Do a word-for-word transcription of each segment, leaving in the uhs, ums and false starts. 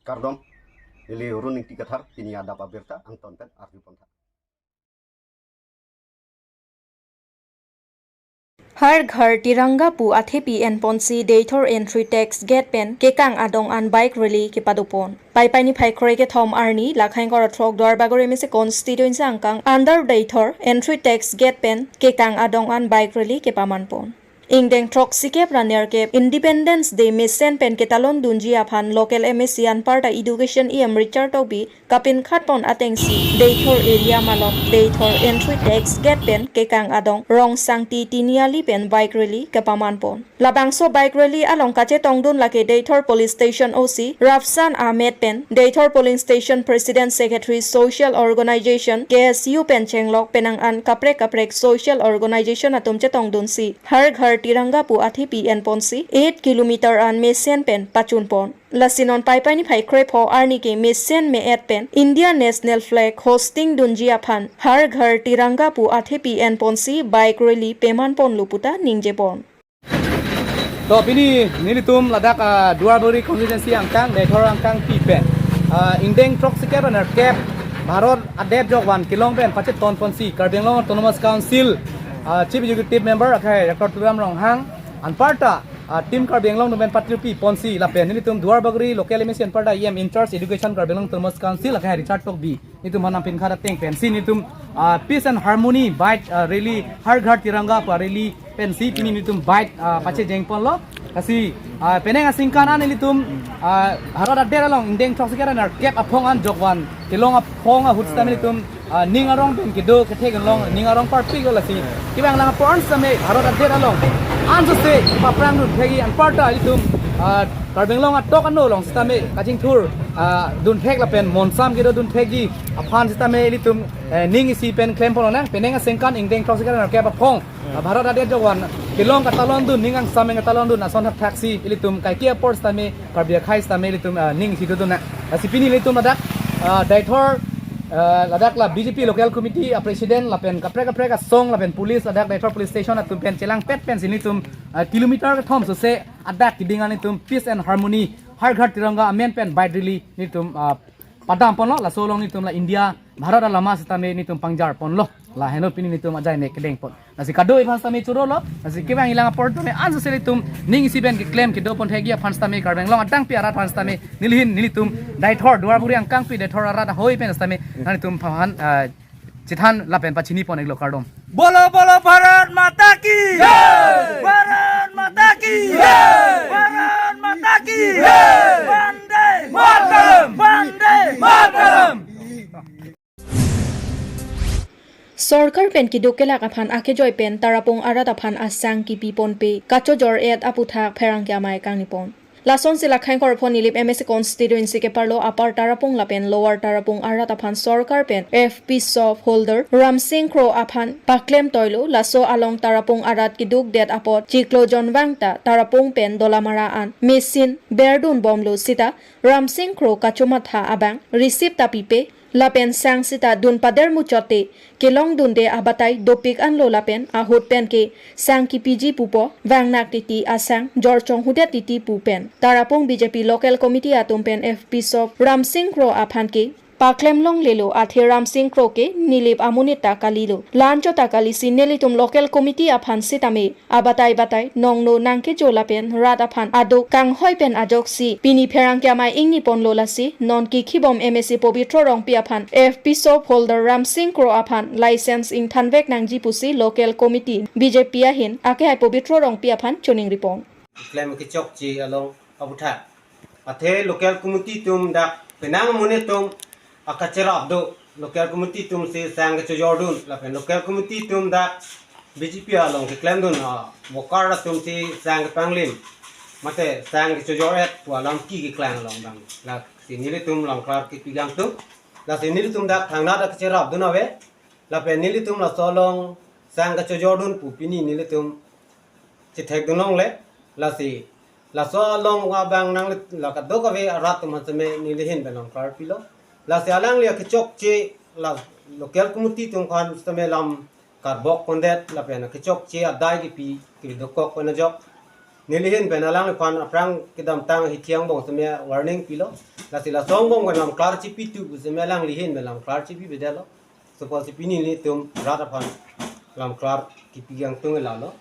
Kardom, neli Arun Ingti Kathar, pini adap abirta angton pen arju pontha. Har Ghar Tiranga pu athepi enponsi Deithor entry tax gate pen kekang adong an bike rally kepadopon. Paipai niphai kre kethom arni, Lakhaing Korotrok Duarbagori M A C constituency angkang under Deithor entry tax gate pen kekang adong an bike rally kepamanpon. Ingdeng throksikep ra nerkep Independence Day mesen pen ketalon dunji aphan local M A C anparta Education E M Richard Tokbi kapinkhatpon atengsi Deithor area malom Deithor entry tax gate pen kekang adong Rongsangti Tiniali pen bike rally kepamanpon. Labangso bike rally along kachetongdun lake Deithor Police Station O C Rafsan Ahmed pen Deithor Polling Station President Secretary Social Organization K S U pen chenglok penang an kaprek kaprek social organization atum chetongdunsi Har Ghar Tiranga pu athepi enponsi eight kilometer an mesen pen pachunpon. Lasi non Paipai niphai krepho arni ke mesen me-et pen India National Flag hosting dunji aphan Har Ghar Tiranga pu athepi enponsi bike rally pemanponlo puta ningjepon. To pini nelitum ladak, ah, Duarbagori constituency angkang, Deithor angkangpi pen, ah, ingdeng throksikep ra nerkep Bharat adet jokvan kelong pen pachetonponsi Karbi Anglong Autonomous Council, ah, Chief Executive Member akhai Doctor Tuliram Ronghang anparta, ah, Team Karbi Anglong atum pen patrupi ponsi lapen nelitum Duarbagori local M A C anparta E M in charge Education Karbi Anglong Autonomous Council akhai Richard Tokbi nelitum aphan nangpinkhat ateng pensi nelitum, ah, peace and harmony bike, ah, rally, Har Ghar Tiranga pu rally pensi pini nelitum bike, ah, pachejengponlo. Lasi, ah, penang aningkan an nelitum, ah, Bharat adet along ingdeng throksikep ra nerkep aphong an jokvan kelong aphong ahut sitame nelitum, ah, ning arong pen kedo kethek along ning arong parpik lasi kevang lang apor an sitame Bharat adet along ansose paprang dunthekji anparta nelitum, ah, Karbi Anglong atok ano along sitame kachingthur, ah, dunthek lapen monsam kedo dunthekji aphan sitame nelitum, eh, ning isi pen klemponlonang. Penang aningkan ingdeng throksikep ra nerkep aphong, ah, Bharat adet jokvan kelong katalondun, ning angsam pen katalondun ason thakthaksi nelitum kaike apor sitame Karbi akhai sitame nelitum, ah, ning isi dodun nang. Lasi pini nelitum ladak, ah, Deithor, ah, ladak la B J P local committee, ah, president lapen kaprek kaprek asong lapen police ladak Deithor police station atum pen chelangpet pensi nelitum, ah, kilometer kethom sose adak keding an nelitum peace and harmony Har Ghar Tiranga amen pen bike rally nelitum, ah, padamponlo. Laso along nelitum la India Bharat alama sitame nelitum pangjarponlo. Lahenlo pini nelitum ajai mek kedengpon. Lasi kado-i aphan sitame chorolo. Lasi kevang ilang apor tame ansose nelitum ning isi pen keklem kedoponthekji aphan sitame Karbi Anglong adangpi arat aphan sitame nelihin nelitum Deithor Duarbagori angkangpi Deithor arat ahoi pen sitame nanglitum aphan, ah, chethan lapen pachinipon-iklo, kardom. Bolo bolo Bharat Mata ki jai! Bharat Mata ki jai! Bharat Mata ki jai! Vande Mataram! Vande Mataram! Sorkar pen keduk kelak aphan akejoi pen Tarapung arat aphan asang kipiponpe kachojor-et aputhak pherangke amei kangnipon. Lasonsi Lakhaing Korphon Nilip M A C constituency keparlo Upper Tarapung lapen Lower Tarapung arat aphan sorkar pen F P shop holder Ramsing Kro aphan paklem toilo. Laso along Tarapung arat kedukdet apot chiklo jonvang ta Tarapung pen Dolamara an machine berdunbomlo sita Ramsing Kro kachomatha abang receipt ta pipe. Lapen sang sita dun pader muchotte kelong dunde abatai dopik anlo lapen ahut pen ke sang kipiji pupo, vangnak titi asang jorchong hudet titi pu pen Tarapung B J P local committee atum pen F P shop Ramsing Kro aphan ke paklemlonglelo, athe Ramsing Kro ke Nilip amonit ta kalilo. Lancho ta kalisi nelitum local committee aphan sitame abatai batai nongno nangkejo lapen rat aphan aduk kanghoi pen ajoksi pini pherangke amei ingniponlo, lasi non kikhibom M A C Pobitro Rongpi aphan F P shop holder Ramsing Kro aphan license ingthanvek nangji pusi local committee B J P ahin akehai Pobitro Rongpi aphan choningripon. Klem kechokche along aputhak. Athe local committee atum dak penang amonit atum akacherap do, local committee atumsi sang kechojordun lapen local committee atum dak B J P along keklemdun, ah, worker atumsi sang kepanglim mate sang kechojor-et pu alam ke keklang along abang. Lasi nelitum langklar kipi kangtung. Lasi nelitum dak thangnat akacherapdun ave. Lapen nelitum laso along sang kechojordun pu pini nelitum chethekdun longle. Lasi laso along abang nangli la kadokave arat atum aphan sitame nelihin pen langklar pilo. Lasi alangli akechokche la local committee atum aphan sitame lam karbok pondet lapen akechokche adai kipi kedokok pen ajok. nelihin pen alangliphan aphrang kedamtang hithi angbong seme warning pilo. Lasi laso angbong pen lamklar chipitu pu seme alanglihin pen lamklar chipipedet lo. Suppose pini nelitum rat aphan lamklar kipi kangtung lalo.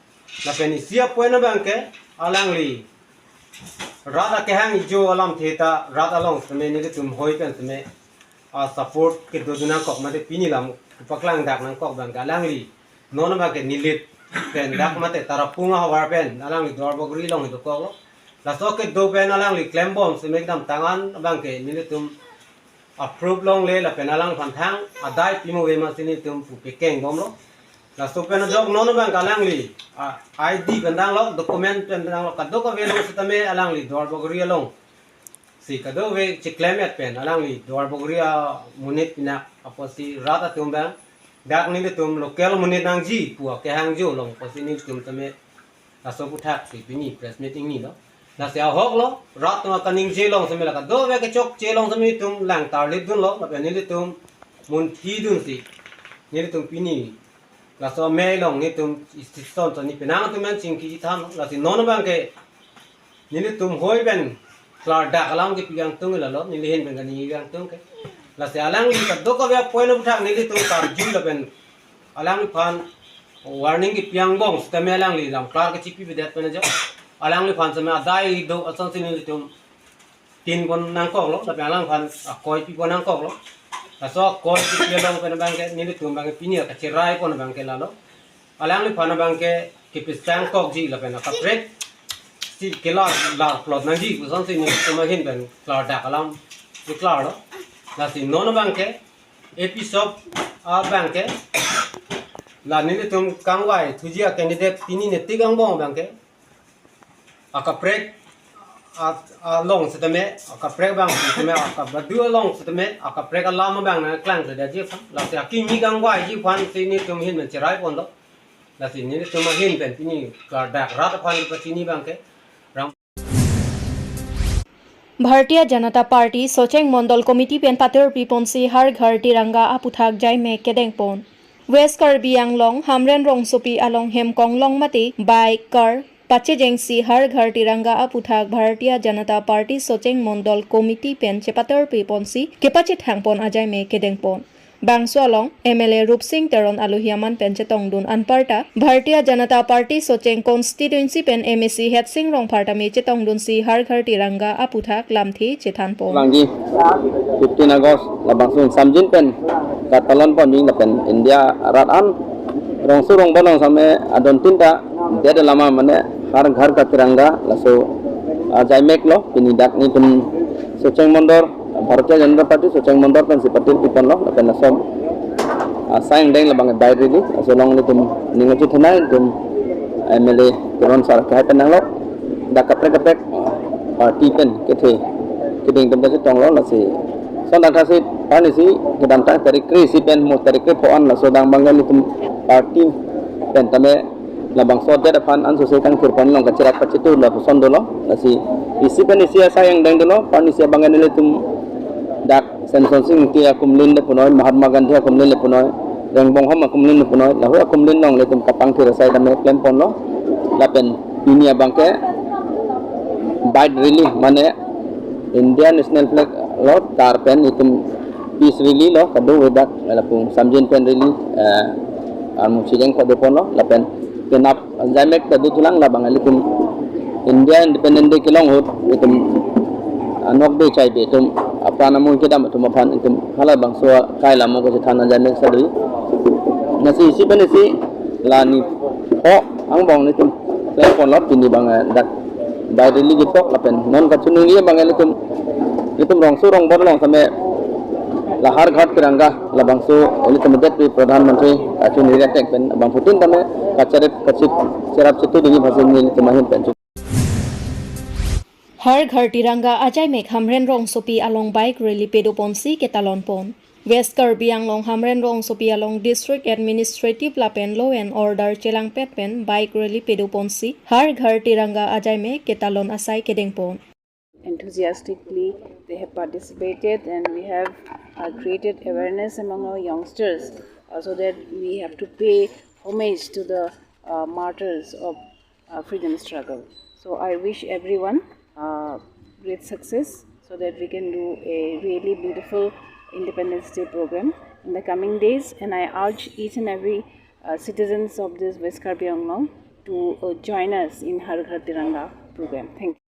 Lapen isi a-point abangke alangli rat akehang ijo alamthe ta rat along seme nelitum hoi pen seme a-support kedodun nangkok mate pini lam kepaklang dak nangkok abangke alangli non abangke Nilip pen dak mate Tarapung ahavar pen alangli Duarbagori along dokoklo. Laso kedo pen alangli klembom seme kedamtang an abangke nelitum approve longle lapen alangliphan thang adai pimo ave ma si nelitum pu pekengbomlo. Laso pen ajok non abangke alangli a, I D pen danglo, document pen danglo, kadokave along sitame alangli Duarbagori along si kadokave chiklemet pen alangli Duarbagori amonit pinak apotsi rat atum abang dak nelitum local monit nangji pu akehang jo long apotsi nelitum tame laso aputhak si pini press meet ingnilo. Lasi ahok lo, rat atum akaningje along seme la kadokave kechokche along seme itum lang tarlip dunlo, lapen nelitum munthi dunsi nelitum pini laso amei along nelitum station chani penang atum men chingki thanlo. Lasi non abangke nelitum hoi pen klardak alam kipi kangtung lalo, nelihin pen kaningje kangtung ke. Lasi alangli kadokave a-point aputhak nelitum karju lapen alangliphan warning kipi angbong sitame alangli lamklar kechipipedet pen ajok alangliphan seme adai do asonsi nelitum tin pon nangkoklo, lapen alangliphan akoi pi pon nangkoklo. Laso akoi kipi along pen abangke nelitum abangke pini kacherai pon abangke lalo. Alangliphan abangke kepesang kokji lapen akaprek si kelar lar plot nangji pu asonsi nelitum ahin pen klardak alam deklarlo. Lasi non abangke A P shop abangke la nelitum kangvai thuji a-candidate pini netik angbong abangke akaprek a, along sitame, akaprek abang sitame, akabadu along sitame, akaprek alam abang nangklang sida ji aphan. Lasi akimi kangvaiji aphan si nelitum ahin pen cherai ponlo. Lasi nelitum ahin pen pini klardak rat aphan pachini abangke Bharatiya Janata Party Socheng Mondol Committee pen patir piponsi Har Ghar Tiranga aputhak jaimek kedengpon. West Karbi Anglong Hamren rongsopi along hemkong long mate bike, car pachejengsi Har Ghar Tiranga aputhak Bharatiya Janata Party Socheng Mondol Committee pen chepatir piponsi kepachethangpon ajaimek kedengpon. Bangso along M L A Rupsing Teron alohi aman pen chetongdun anparta Bharatiya Janata Party Socheng constituency pen M A C Hetsing Rongphar tame chetongdunsi Har Ghar Tiranga aputhak lamthe chethanpon. Vangji fifteen August labangso ingsamjin pen katalon ponji lapen India rat an rongso rongbon along seme adon tinta det alam mane Har Ghar Ka Tiranga laso ajaimek lo pini dak nelitum Socheng Mondol Bharatiya Janata Party Socheng Mondol pensi patir piponlo lapen laso asai angdeng labang bike rally laso along nelitum ning chethanai nelitum M L A Teron sir kahai pen nanglo dak kaprek kaprek party pen kethe keding pen chetonglo lasi son dak thasi party si kedamtang tarik kre-isi pen mo tarik krepho an laso adang abang nelitum party pen tame labangso adet aphan ansose kangthir pon along kacherap kachetu lapuson dolo. Lasi isi pen isi asai angdeng dolo. Party si abang nelitum dak Semsonsing Ingti akumlin le punoi, Mahatma Gandhi akumlin le punoi, Rengbonghom akumlin le punoi, lahei akumlin along nelitum kapangthir asai tame klem ponlo. Lapen pini abangke bike rally mane India National Flag lo tar pen itum peace rally lo kadokave dak lapu ingsamjin pen rally, eh, armu chijeng pado ponlo lapen penap jaimek ta dothulang labang nelitum India Independent Day kelong ahut itum anok be chai be itum apran amul kedam atum aphan itum halabangso kai lam ko chethan ajaimek sadu. Lasi isi pen isi la nipho angbong nelitum klem ponlo pini abang, eh, dak bike rally ketok lapen non kachiningri abang nelitum, nelitum rongso rongbon along seme la Har Ghar Tiranga labangso nelitum adet pi Pradhan Mantri kachiningri atheng pen abangphutin tame kacherap kachip cherap chetu dingji aphansi nelitum ahin pen. Har Ghar Tiranga ajaimek Hamren rongsopi along bike rally padoponsi ketalon pon. West Karbi Anglong Hamren rongsopi along District Administrative lapen Law and Order chelangpet pen bike rally padoponsi Har Ghar Tiranga ajaimek ketalon asai kedengpon. Enthusiastically, they have participated, and we have, uh, created awareness among our youngsters, uh, so that we have to pay homage to the, uh, martyrs of uh, freedom struggle. So I wish everyone uh, great success so that we can do a really beautiful Independence Day program in the coming days. And I urge each and every uh, citizens of this West Karbi Anglong to uh, join us in Har Ghar Tiranga program. Thank you.